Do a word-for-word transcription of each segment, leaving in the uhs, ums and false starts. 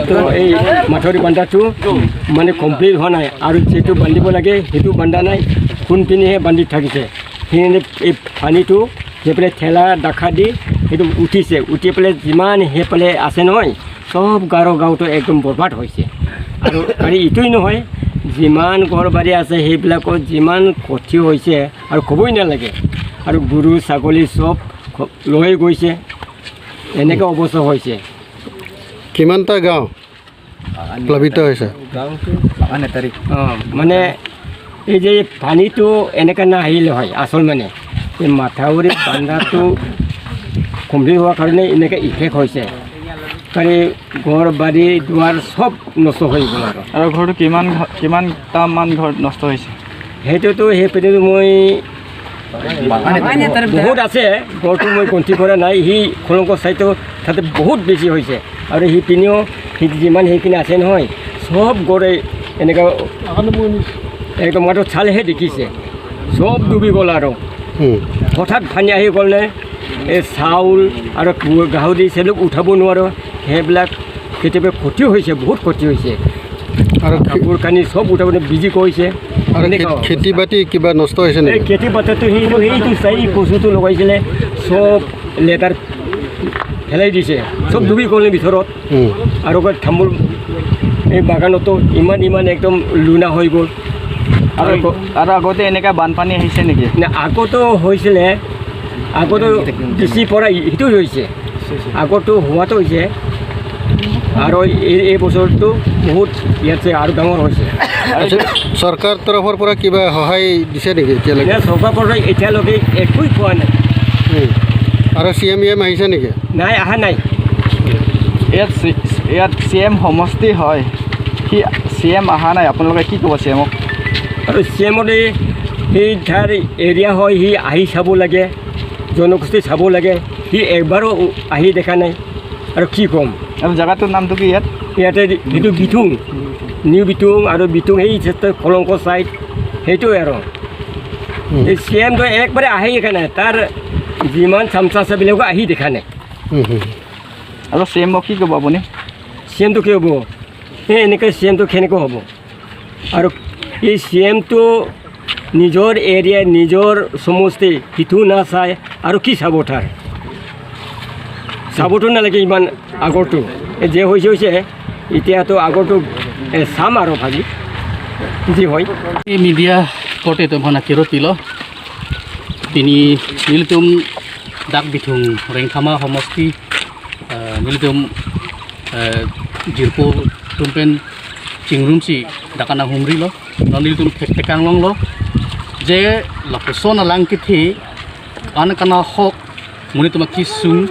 তো এই মাথাউৰি বান্ধাটো মানে কমপ্লিট হোৱা নাই আৰু যিটো বান্ধিব লাগে সেইটো বান্ধা নাই, কোনপিনেহে বান্ধি থাকিছে। সেইকাৰণে এই পানীটো সেইফালে ঠেলা দেখা দি সেইটো উঠিছে, উঠি পেলাই যিমান সেইফালে আছে নহয়, চব গাঁৱৰ গাঁওটো একদম বৰবাদ হৈছে। আৰু খালি এইটোৱেই নহয়, যিমান ঘৰ বাৰী আছে সেইবিলাকত যিমান ক্ষতি হৈছে আৰু ক'বই নালাগে। আৰু গৰু ছাগলী চব খ- লৈ গৈছে, এনেকুৱা অৱস্থা হৈছে। কিমানটা গাঁও প্লাবিত হৈছে? গাঁওটো আন এটা তাৰিখ। অ, মানে এই যে পানীটো এনেকা নাহিলে হয়, আচল মানে এই মাথাউৰি বান্ধাটো কমপ্লিট হোৱাৰ কাৰণে এনেকে ইফেক্ট হৈছে। তাৰে ঘৰ বাৰী দুৱাৰ চব নষ্ট হৈ গ'ল আৰু। আৰু ঘৰটো কিমান ঘ- কিমানটামান ঘৰ নষ্ট হৈছে? সেইটোতো সেইপিনেতো মই বহুত আছে, ঘৰটো মই গন্তি কৰা নাই। সি খলংক চাইডটো তাতে বহুত বেছি হৈছে। আৰু সিপিনেও সি যিমান সেইপিনে আছে নহয়, চব ঘৰে এনেকা একদম মাত্ৰ চালেহে দেখিছে, চব ডুবি গ'ল আৰু। হুম। হঠাৎ পানী আহি গ'ল নে, এই চাউল আৰু গু- গাহৰি চেলুক উঠাব নোৱাৰো, সেইবিলাক কেতিয়াবা ক্ষতি হৈছে, বহুত ক্ষতি হৈছে। আৰু খে- কাপোৰ কানি চব উঠাব নোৱাৰে, ভিজি গৈছে। আৰু খে- এনেকুৱা অৱস্থা। খেতি বাতি কিবা নষ্ট হৈছে এই নেকি? খেতি বাতিটো সেইটো, সেইটো চাই কচুটো লগাইছিলে, চব লেটাৰ পেলাই দিছে, চব ডুবি গ'ল ভিতৰত। উম। আৰু ক'ত তামোল এই বাগানতো ইমান ইমান একদম লুনা হৈ গ'ল। আৰু আৰু ক- আৰু আগতে এনেকা বানপানী আহিছে নেকি? না, আগতো হৈছিলে, আগতো বেছি পৰা সেইটো হৈছে, আগতো হোৱাতো হৈছে। আৰু এই এই বছৰটো বহুত ইয়াতছে আৰু ডাঙৰ হৈছে। আচ্ছা, চৰকাৰ তৰফৰ পৰা কিবা সহায় দিছে নেকি এতিয়ালৈকে? ইয়াত চৰকাৰৰ পৰা এতিয়ালৈকে একোৱেই পোৱা নাই। উম। আৰু চি এম ই এম আহিছে নেকি? নাই, অহা নাই। ইয়াত চি- ইয়াত চি এম সমষ্টি হয়, সি চি এম অহা নাই, আপোনালোকে কি ক'ব চি এমক? আৰু চি এমত এই সেই তাৰ এৰিয়া হয়, সি আহি চাব লাগে, জনগোষ্ঠী চাব লাগে, সি একবাৰো আহি দেখা নাই। আৰু কি ক'ম? আৰু জেগাটোৰ নামটো কি ইয়াত? ইয়াতে এইটো বিথুং, নিউ বিথুং আৰু বিথুং সেই খলংক চাইড সেইটোৱে আৰু। উম। এই চি এমটো একবাৰে আহি দেখা নাই, তাৰ যিমান চামচা আছে বিলাকো আহি দেখা নাই। হুম, হুম। আৰু চি এমক কি ক'ব আপুনি? চি এমটো কি হ'ব? এই এনেকৈ চি এমটো কেনেকৈ হ'ব? আৰু এই চি এমটো নিজৰ এৰিয়া, নিজৰ সমষ্টি সিটো নাচায় আৰু কি চাব তাৰ? চাবতো নালাগে ইমান আগৰটো। এই যে হৈছে হৈছে, এতিয়াতো আগৰটো, এ, চাম আৰু ভাবি যি হয়। এই media korte atum aphan akero pilo. Pini nelitum dak Bithung Rengkhama homosti, eh, nelitum, eh, jirpo atum pen chingrumsi dak kanghumrilo. Non nelitum thek tekang longlo je lapuson alang kethe an kana hok monit atum akesung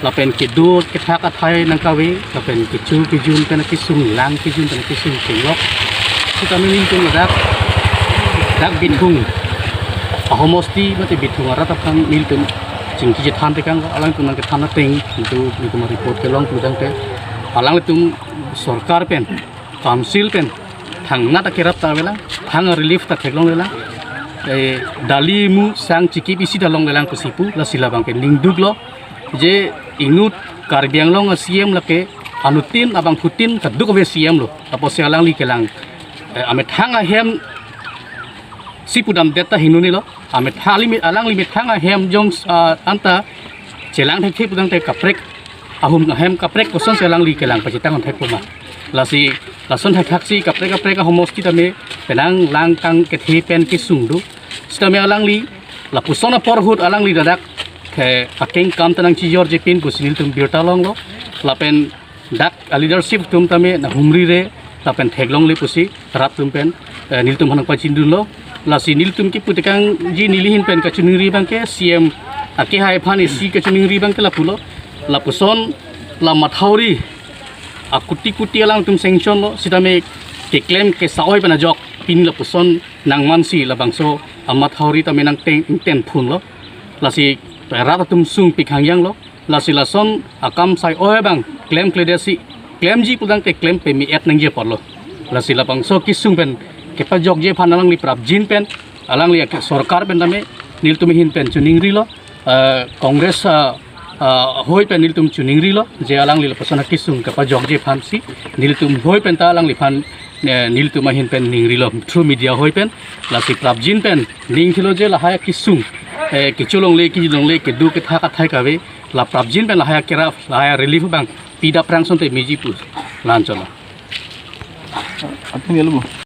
lapen kedo kethak athai nangkave lapen kecho kejun pen akesung, lang kejun pen akesung chenglok. Sitame nelitum dak, dak Bithung ahomosti mate Bithung arat aphan nelitum chingki chethan tekang, alangtum nangkethan ateng, itu nelitum report kelong pudang te, alangtum sorkar pen, council pen, thangnat akerap ta avelang, thang relief ta theklonglelang. Eh, dali mu sang chikip isi ta longlelang pusi pu, lasi labang ke ningduklo je inut Karbi Anglong a C M lake anuttin abangphutin kadokave C M lo. Apotsi alangli kelang, eh, amethang ahem si pudamdet ta hingnunelo. Amethang alimi-, alangli methang ahem jong, ah, anta chelang thekthe pudang te kaprek, ahum ahem kaprek kosonsi alangli kelang pachetang thekpo ma. Lasi lason thakthak si kaprek kaprek ahomosti tame penang lang kangkethe pen kesung do. Sitame alangli lapuson apor ahut alangli ladak ke akeng kam ta nangchijorje pin pusi nelitum birta longlo. Lapen dak a leadership atum tame nanghumri re lapen theklongle pusi rat atum pen, eh, nelitum aphan nangpachindunlo. Lasi nelitum kipu tekangji neli ahin pen kachiningri abang ke C M akehai aphan isi kachiningri abang ke lapulo. Lapuson la mathauri akuti kuti alangtum sanction lo, sitame keklem kesa-oi pen ajok pini lapuson nangmansi labangso amathauri tame nangteng ingten phunlo. Lasi rat atum sungpik hangjanglo. Lasi lason akam sai-oi abang klemkledetsi, klemji pudang ke klem peme-et nangji aporlo. Lasi labangso kesung pen kepajokji aphan alangli prapjin pen, alangli ake sorkar pen tame nelitum ahin pen chiningrilo, eh, Congress, eh, ah, hoi pen nelitum chiningrilo, je alangli lapuson akesung kapajokji aphansi, nelitum hoi pen ta alangliphan, eh, nelitum ahin pen ningrilo, through media hoi pen, lasi prapjin pen, ningthilo je lahai akesung, eh, kecholongle, kejilongle, kedo ketha kathai kave, la prapjin pen lahai akerap, lahai relief abang, pida prang sonte meji pu, lancholo. Atum yalo bo.